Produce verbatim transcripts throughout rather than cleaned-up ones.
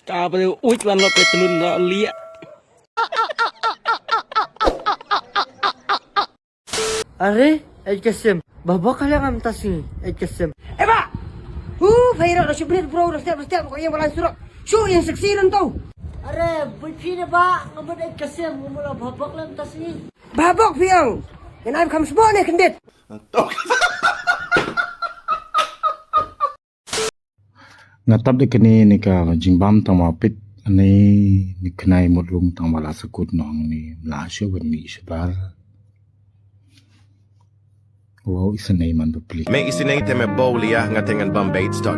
Ka ba uj wan lo pe telun lo liak. Are, Ed Kasim. Ba bok ka liang am tas ni, Ed Kasim. Eh, ba! Hu, phaira da shibrit bro, da step, da step, ko yang balan surok. Shu yang seksi dan tau. Are, bui phi ne ba, ngamut Ed Kasim, ngamut la ba bok lam tas ni. Ba bok phi ang. Yang ai kam sbo ne kendit. Nga tap da kane ne ka jingbam tang ma pit ne ne khnai mut lung tang ma la sakut nong ne mla shu ban mi shabar. Wow, isa nei man ba pli. Me isi nei te me bau lia nga tengan bam bait stot.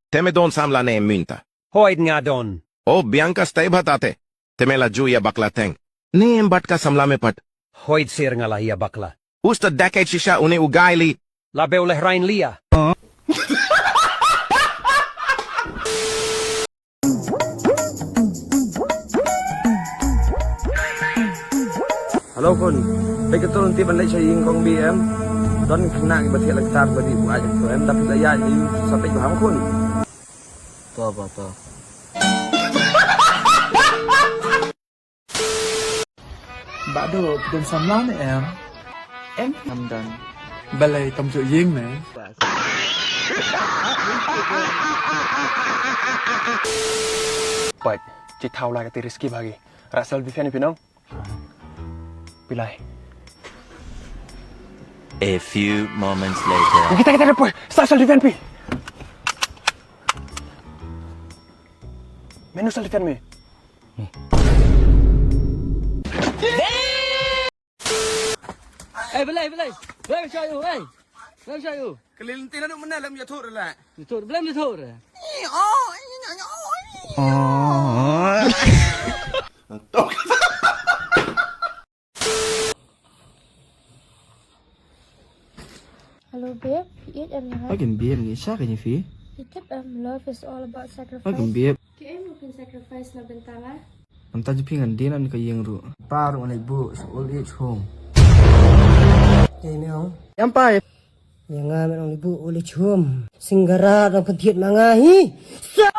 Te me don samla ne mynta. Hoid nga don. O Bianca stay bhatate. Te me la ju ïa bakla teng. Ne em bat ka samla me pat. Hoid sir nga la ïa bakla. Usta dakai shisha une u gai li. La beu leh rain lia. Hello khun. Peit ka tol nti ban leit sha ïing kong B M. Don khynnah kiba thiah laktar ba dih buaid em, tapi la ïaid ïa u sa peit ba ham khun. To ba to. Ba do pdem samla ne em? Em nam dan. Balei tam ju ïing ne? Pait, ci thaw lai ka ti riski bagi. Rasal bi fen pi nong. Pilai. A few moments later. Kita kita ada poi. Sa sal defend pi. Menu sal defend me. Eh, belai, belai. Belai shayu, eh. Belai shayu. Kelil nti nanu mana lam yathur la. Yathur, belai yathur. Oh. Hello babe, phi ïeit em ïa nga? Pha kin biang ngi sha ka ngi phi. Phi tip em, love is all about sacrifice. Pha kin biang. Ki em u kin sacrifice na bynta nga. Namta jong phi ngan dien na ka ïing ruh. Pa ruh ngan leit buh sha old age home. Ïa me ong. Ïa me ong leit buh old age home. Singara da pyntiat ma nga hi. Sa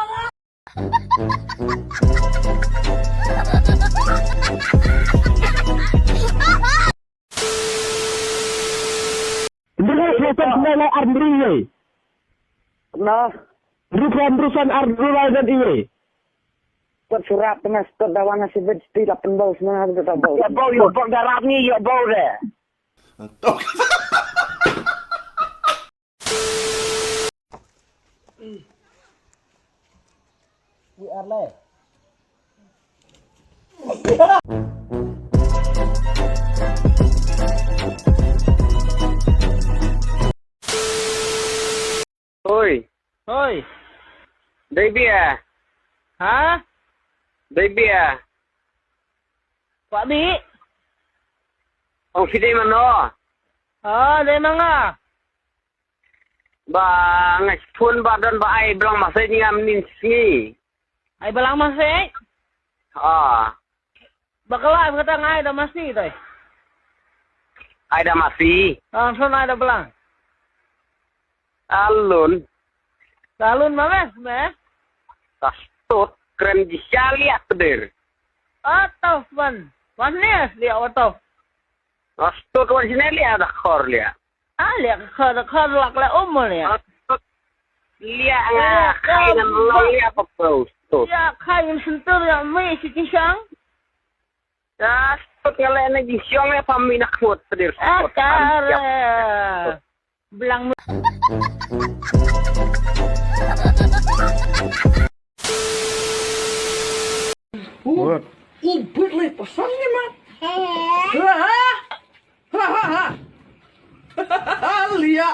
Ndri sa sa na la ar ndri ye. Na. Ndri sa ndri san ar ndri la dan iye. Kot surap tengah stot dawan nasib bet sti lapan bau semana bet tabau. Ya bau, ya bau darap ni, ya bau deh. Oi. Oi. Dei bia. Ha? Dei bia. Kwah bih. Ong phi dei mano? Ah, dei ma nga. Ba nga phone ba don ba ai blang message ngam nin sngi. Ai blang message? Ah. Ba kala ba kata nga ai da masi tai. Ai da masi. Ah, son ai da blang. Alun. Alun ma mes me. Tastot kren di shalia peder. Atau ban. Ban nes dia atau. Astot wan sini lia da khor lia. Ah, lia ka khor, da khor lak la um lia. Astot lia nga khai ngan long lia pa pau. Stot. Lia khai ngan sentur lia mi si kisang. Astot nga le na jisiong lia pa mi nak khot pedir. Ah, stot. Kare. Blang. What? Ubit le pasang ni ma. Ha ha ha. Lia.